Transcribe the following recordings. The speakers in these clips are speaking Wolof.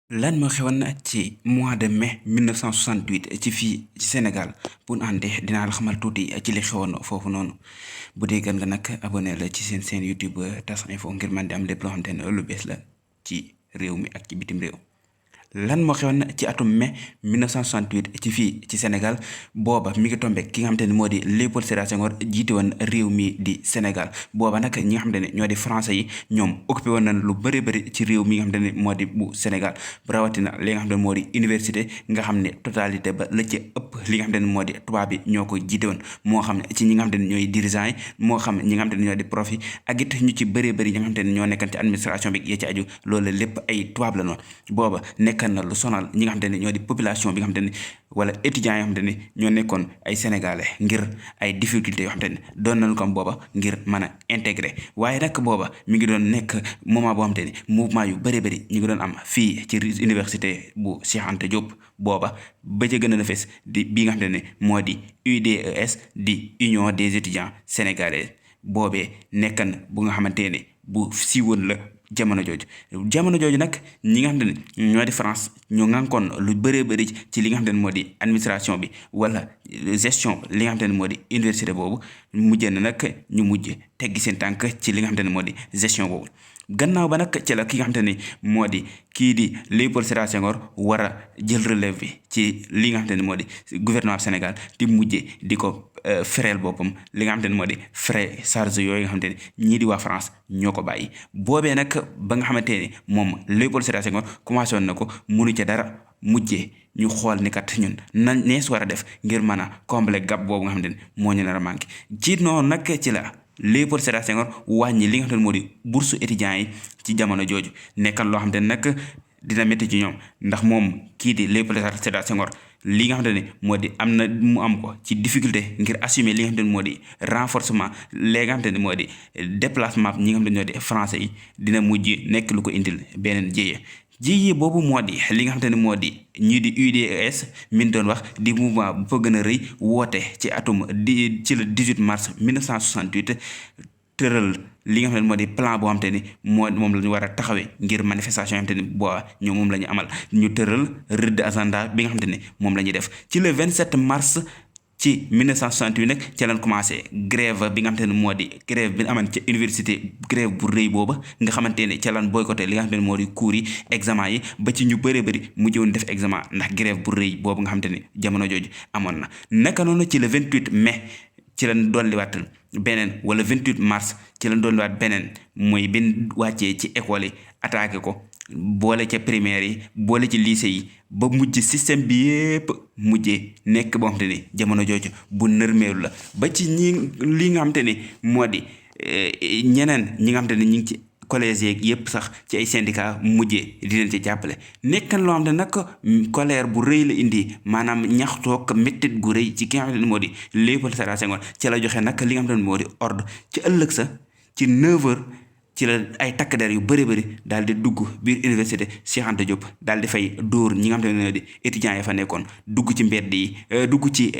lan moo xewoon ci mois de mai 1968 ci fii ci Sénégal bu ñu àndee dinaa la xamal tuuti ci li xewoon foofu noonu bu dee gën nga nag abonné la ci seen YouTube Tas Info ngir man di am lépp loo xamante ne lu bees la ci réew mi ak ci bitim réew. lan moo xewoon ci atum mai 1968 ci fii ci Sénégal booba mi ngi tombe ki nga xamante ne moo di Léopold Sédar Senghor jiite woon réew mi di Sénégal booba nag ñi nga xamante ne ñoo di français yi ñoom occupé woon nañ lu bëri bëri ci réew mi nga xamante ne moo di bu Sénégal rawatina li nga xamante ne moo di université nga xam ne totalité ba la ci ëpp li nga xamante ne moo di tubaab bi ñoo ko jiite woon moo xam ne ci ñi nga xamante ne ñooy dirigeants yi moo xam ñi nga xamante ne ñoo di prof yi ak it ñu ci bëree bëri ñi nga xamante ne ñoo nekkan ci administration bi ya ci aju loolu lépp ay tubaab la noonu booba nekkan na lu sonal ñi nga xamante ne ñoo di population bi nga xamante ne wala étudiants yoo xamante ne ñoo nekkoon ay sénégalais ngir ay difficultés yoo xamante ne doon nañu ko am booba ngir mën a intégré waaye nag booba mi ngi doon nekk moment boo xamante ne mouvement yu bëri bëri ñu ngi doon am fii ci université bu Cheikh Anta Diop booba ba ca gën a fes di bii nga xamante ne moo di UDES di Union des étudiants sénégalais boobee nekkan bu nga xamante ne bu siiwoon la jamono jooju nag ñi nga xamante ne ñoo di France ñoo ngànkoon lu bëree bëri ci li nga xamante ne moo di administration bi wala gestion li nga xamante ne moo di université boobu mujjee na nag ñu mujj teggi seen tànk ci li nga xamante ne moo di gestion boobu gannaaw ba nag ci la ki nga xamante ne moo di kii di Léopold Sédar Senghor war a jël relève bi ci li nga xamante ne moo di gouvernement Sénégal di mujjee di ko fereel boppam li nga xamante ne moo di frais charge yooyu nga xamante ne ñii di waa France ñoo ko bàyyi boobee nag ba nga xamante ne moom Léopold Sédar Senghor commencé woon na ko munu ca dara mujjee ñu xool ni kat ñun nan nees war a def ngir mën a combler gap boobu nga xamante ne moo ñu nar a manqué ci noonu nag ci la Léopold Sédar Senghor wàññi li nga xamante ne moo di bourse étudiants yi ci jamono jooju nekkan loo xamante ne nag dina métti ci ñoom ndax moom kii di Léopold Sédar Senghor li nga xamante ne moo di am na mu am ko ci difficulté ngir assumer li nga xamante ne moo di renforcement li nga xamante ne moo di déplacement ñi nga xamante ne ñoo di français yi dina mujj nekk lu ko indil beneen jéye boobu moo di li nga xamante ne moo di ñii di UDES min doon wax di mouvement bu fa gën a rëy woote ci atum ci le 18 mars 1968 tëral li nga xam ne moo di plan boo xamante ni moom la ñu war a taxawee ngir manifestation yoo xamante ni boo ñoom moom la ñu amal ñu tëral rëdd agenda bi nga xamante ne moom la ñuy def ci le 27 mars ci 1968 nag ca lañ commencé grève bi nga xamante ne moo di grève bi amoon ca université grève bu rëy booba nga xamante ne ca lañ boycotté li nga xamante ne moo di cours yi examen yi ba ci ñu bëree bëri mujjoon def examen ndax grève bu rëy boobu nga xamante ne jamono jooju amoon na naka noonu ci le 28 mai ci lañ dolliwaat beneen wala 28 mars ci lañ dolliwaat beneen mooy benn wàccee ci école yi attaqué ko boole ca primaire yi boole ci lycée yi ba mujj système bi yépp mujjee nekk boo xamante ni jamono jooju bu nërmeelu la ba ci ñi li nga xamante ni moo di ñeneen ñi nga xamante ni ñi ngi ci collège yeeg yépp sax ci ay syndicat mujjee di leen ci jàppale nekkan loo xam ne nag colère bu rëy la indi maanaam ñaxtoog méttit gu rëy ci ki nga xamante ne moo di Léopold Sédar Senghor ci la joxe nag li nga xamante ne moo di ordre ci ëllëg sa ci 9h ci la ay takk der yu bëri bëri daal di dugg biir université Cheikh Anta Diop daal di fay dóor ñi nga xamante ne di étudiants ya fa nekkoon dugg ci mbedd yi dugg ci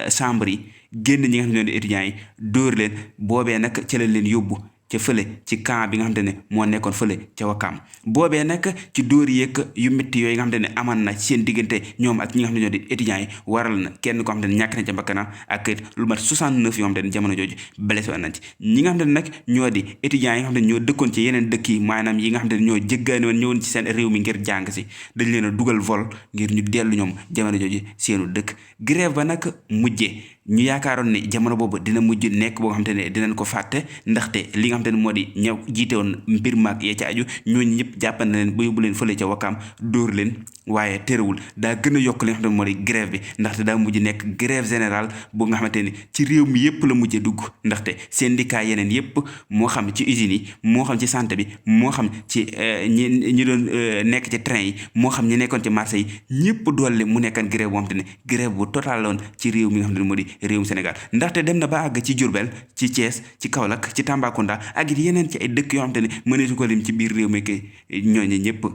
chambre yi génn ñi nga xamante ne di étudiants yi dóor leen boobee nag ci la leen yóbbu ca fële ci camp bi nga xamante ne moo nekkoon fële ca Wakaam boobee nag ci dóor yeeg yu métti yooyu nga xamante ne aman na seen diggante ñoom ak ñi nga xam ne ñoo di étudiants yi waral na kenn koo xamante ne ñàkk na ca bakkanam ak lu mat 69 yoo xamante ne jamono jooju blessé woon nañ ci ñi nga xamante ne nag ñoo di étudiants yi nga xamante ne ñoo dëkkoon ci yeneen dëkk yi maanaam yi nga xamante ne ñoo jëggaani woon ñëwoon ci seen réew mi ngir jàng si dañ leen a dugal vol ngir ñu dellu ñoom jamono jooju seenu dëkk grève ba nag mujjee ñu yaakaaroon ne jamono boobu dina mujj nekk boo xamante ne dinañ ko fàtte ndaxte li nga xamante ne moo di ñëw jiite woon mbir maag yee ca aju ñooñu ñëpp jàppal na leen ba yóbbu leen fële ca Wakaam dóor leen waaye terewul daa gën a yokk li nga xamante ne moo di grève bi ndaxte daa mujj nekk grève générale boo nga xamante ni ci réew mi yëpp la mujjee dugg ndaxte syndicat yeneen yëpp moo xam ci usines yi moo xam ci santé bi moo xam ci ñi doon nekk ci train yi moo xam ñi nekkoon ci marché yi ñëpp doole mu nekkan grève boo xamante ne grève bu total la woon ci réew mi nga xamante ne moo di réewum Sénégal ndaxte dem na ba àgg ci Diourbel ci Thiès ci Kaolack ci Tambacounda ak it yeneen ci ay dëkk yoo xamante ne mëneesu ko lim ci biir réew mi ke ñooñu ñëpp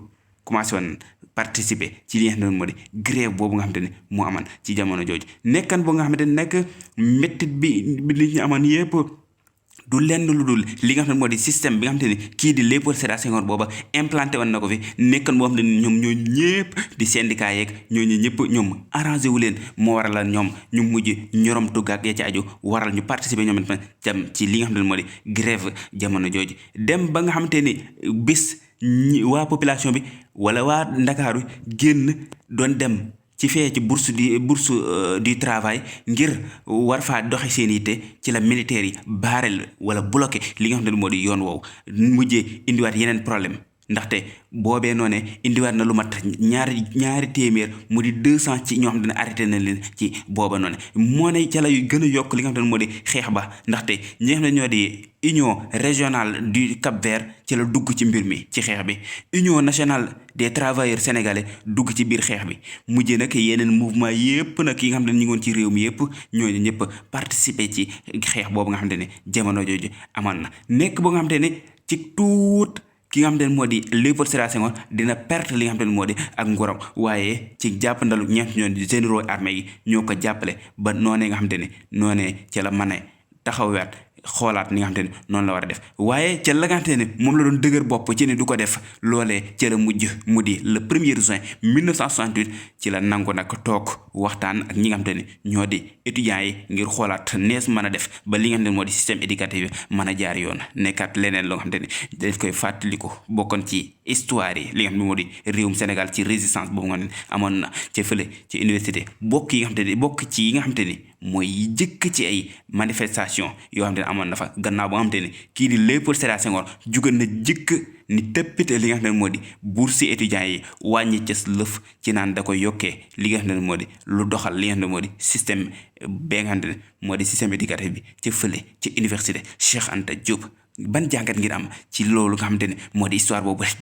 commencé woon participer ci li nga xamante ne moo di grève boobu nga xamante ne moo aman ci jamono jooju nekkan boo nga xamante ne nekk méttit bi li ñu amoon yëpp du lenn lu dul li nga xam ne moo di système bi nga xam ne kii di Léopold Sédar Senghor booba implanté woon na ko fi nekkan boo xam ne ñoom ñoo ñëpp di syndicat yeeg ñooñu ñëpp ñoom arrangé wu leen moo waral la ñoom ñu mujj ñorom tuggaak ya ci aju waral ñu participer ñoom itam jam ci li nga xam ne moo di grève jamono jooju dem ba nga xamante ni bis waa population bi wala waa Ndakaaru génn doon dem ci fee ci bourse du travail ngir war faa doxe seen yitte ci la militaire yi baarel wala bloqué li nga xam ne moo di yoon woowu mujjee indiwaat yeneen problème ndaxte boobee noone indiwaat na lu mat ñaari téeméer mu di 200 ci ñoo xam ne arrêté na leen ci booba noone moo ne ca la yu gën a yokk li nga xam ne moo di xeex ba ndaxte ñi nga xam ne ñoo di union régionale du Cap-Vert ci la dugg ci mbir mi ci xeex bi union nationale des travailleurs sénégalais dugg ci biir xeex bi mujjee nag yeneen mouvement yépp nag yi nga xam ne ñu ngi woon ci réew mi yépp ñooñu ñëpp participer ci xeex boobu nga xam ne jamono jooju amoon na nekk boo nga xam ne ci tuut ki nga xam ne moo di Léopold Sédar Senghor dina perte li nga xam ne moo di ak nguuram waaye ci jàppandalu ñeent ñoon généraux armée yi ñoo ko jàppale ba noonee nga xam ne noonee ci la mën a taxawaat xoolaat ni nga xam ne noonu la war a def waaye ca la nga xam ne moom la doon dëgër bopp ci ne du ko def loolee ca la mujj mu di le 1er juin 1968 ci la nangu nag toog waxtaan ak ñi nga xam ne ñoo di étudiants yi ngir xoolaat nees mën a def ba li nga xam ne moo di système éducatif bi mën a jaar yoon nekkaat leneen loo nga xam ne daf koy fàttaliku bokkoon ci histoire yi li nga xam ne moo di réewum Sénégal ci résistance boobu nga xam ne amoon na ca fële ci université bokk yi nga xam ne bokk ci yi nga xam ne mooy jëkk ci ay manifestation yoo xam ne amoon na fa gannaaw ba nga xam ne kii di Léopold Sédar Senghor jugal na jëkk ni tëppite li nga xam ne moo di bourse étudiants yi wàññi cës lëf ci naan da koy yokkee li nga xam ne moo di lu doxal li nga xam ne moo di système ba nga xam ne moo di système éducatif bi ci fële ci université Cheikh Anta Diop ban jàngat ngir am ci loolu nga xamante ne moo di histoire boobu